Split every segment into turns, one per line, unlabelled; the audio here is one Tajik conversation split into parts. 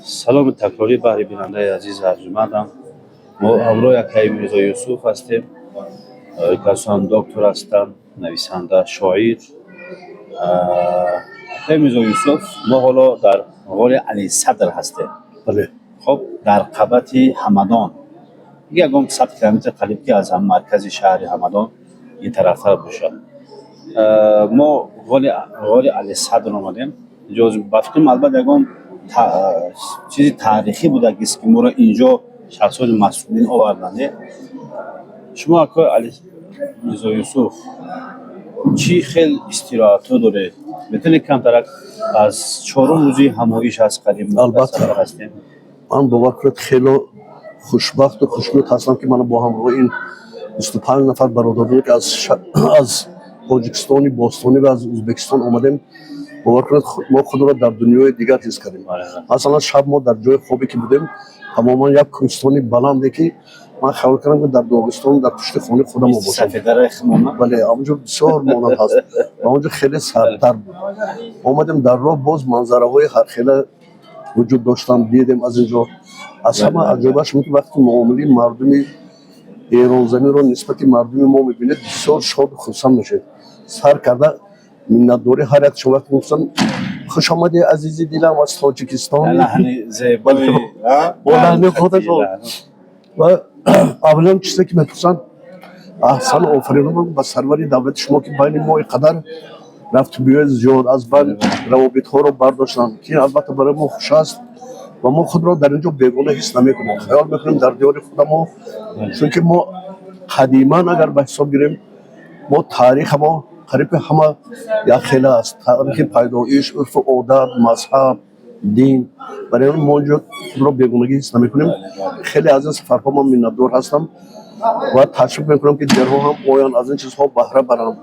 Саломи такрорӣ баҳри бинандаи азиз арҷумандам. Мо ҳамроҳи акаи Мирзо Юсуф ҳастем. Касон доктор ҳастанд, нависанда, шоир. Акаи Мирзо Юсуф, мо ҳоло дар ғори Алисадр ҳастем.
Бале.
Хоб, дар қабати Ҳамадон, ягон 100 километр қариб ки аз маркази шаҳри Ҳамадон ин тарафтар бошад. Мо ғори Алисадр омадем. Инҷо ба фикрам, албатта, ягон чизи таърихӣ будагист, ки моро инҷо шахсони масъулин оварданд. Шумо, акои Али Мирзо Юсуф, чӣ хел истироҳатҳо доред? Метавонед камтарак, аз чорум рӯзи ҳамоиш аст қариб мо дар
Албатта.
сафар ҳастем.
Ман, бовар кунед, хело хушбахту хушнуд ҳастам, ки мана бо ҳамроҳи ин 25 нафар бародароне, ки аз Тоҷикистони бостонӣ ва аз Ӯзбекистон омадем, бовар кунед, мо худро дар дунёи дигар ҳис кардем. Масалан, шаб мо дар ҷои хобе ки будем, тамоман як кӯҳистони баланде, ки ман хаёл кардам, ки дар Доғистон, дар пушти хонаи худамон бошам.
Сафедараи химона.
Бале, онҷо бисёр монанд ҳаст ва онҷо хеле сардтар буд. Омадем, дар роҳ боз манзараҳои ҳархела вуҷуд доштанд, дидем. Аз инҷо аз ҳама аҷоибаш ин ки вақти муомилаи мардуми эронзаминро нисбати мардуми мо мебинед, бисёр шоду хурсанд мешавед. Сар карда миннатдорӣ ҳар як шумо, вақте мегуфтанд: «Хуш омадӣ, азизи дилам, аз Тоҷикистон»,
лаҳни зебои
бо лаҳни худашон. Ва аввалин чизе ки мепурсанд: «Аҳсан, офаринам ба сарвари давлати шумо, ки байни мо ин қадар рафту биёи зиёд аз байн равобитҳоро бардоштанд», ки албатта барои мо хуш аст ва мо худро дар ин ҷо бегона ҳис намекунем, хаёл мекунем дар диёри худамо, чунки мо қадиман, агар ба ҳисоб гирем, мо таъриха мо қариб ки ҳама якхела аст: таърихи пайдоиш, урфу одат, мазҳаб, дин. Барои он мо инҷо худро бегонагӣ ҳис намекунем. Хеле аз ин сафарҳо ман миннатдор ҳастам ва ташвиқ мекунам, ки дигарҳо ҳам оянд, аз ин чизҳо баҳра баранд.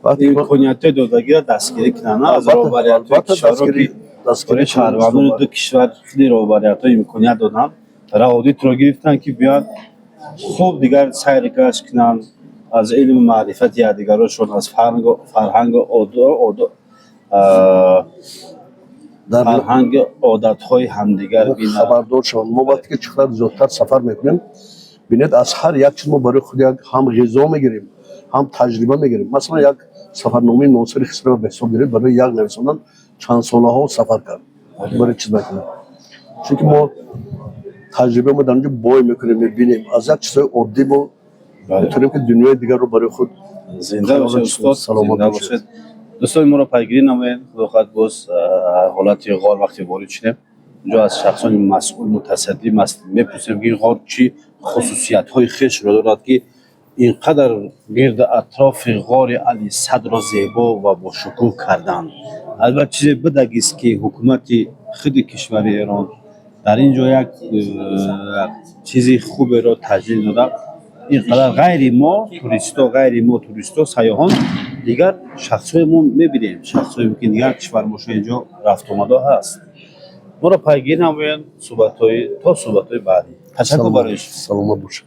Вақте ки
Имкониятҳои додагиро дастгирӣ кунанд аз
Албатта,
роҳбариятҳои
албатта,
кишварро, ки
дастгирӣ
барои шаҳрвандони ду кишвар хеле роҳбариятҳо имконият доданд, раводидро гирифтанд, ки биёянд, хуб дигар сайри гашт кунанд, аз илму маърифати якдигарошон, аз фарҳангу
дар
фарҳанги одатҳои ҳамдигар бинанд.
Хабардор шаванд. Мо вақте ки чӣ қадар зиёдтар сафар мекунем, бинед, аз ҳар як чиз мо барои худ як ҳам ғизо мегирем, ҳам таҷриба мегирем. Масалан, як сафарномаи Носири Хисрава ба ҳисоб гиред, барои як нависондан чанд солаҳо сафар кард, барои чиз накунад, чунки мо таҷриба мо дар онҷо бой мекунем, мебинем. Аз як чизҳои оддӣ мо метавонем, ки дунёи дигарро барои худ
Зинда бошед, устод.
Саломат
Зинда
бошед.
бошед. Дӯстони моро пайгирӣ намоед. Худо хоҳад, боз ҳолати ғор вақте ворид шудем, инҷо аз шахсони масъул, мутасаддӣ мепурсем, ки ин ғор чӣ хусусиятҳои хешро дорад, ки ин қадар гирди атрофи ғори Алисадрро зебо ва бошукӯҳ карданд. Албатта, чизе будагист, ки ҳукумати худи кишвари Эрон дар ин ҷо як чизи хуберо таҷлил дода, ин қадар ғайри мо туристо, сайёҳон, дигар шахсҳое мо мебинем, шахсҳое ки дигар кишвар боша, инҷо рафтуомадо ҳаст. Моро пайгирӣ намоянд. Суҳбатҳои то суҳбатҳои баъдӣ, ташаккур барои шумо.
Саломат бошед.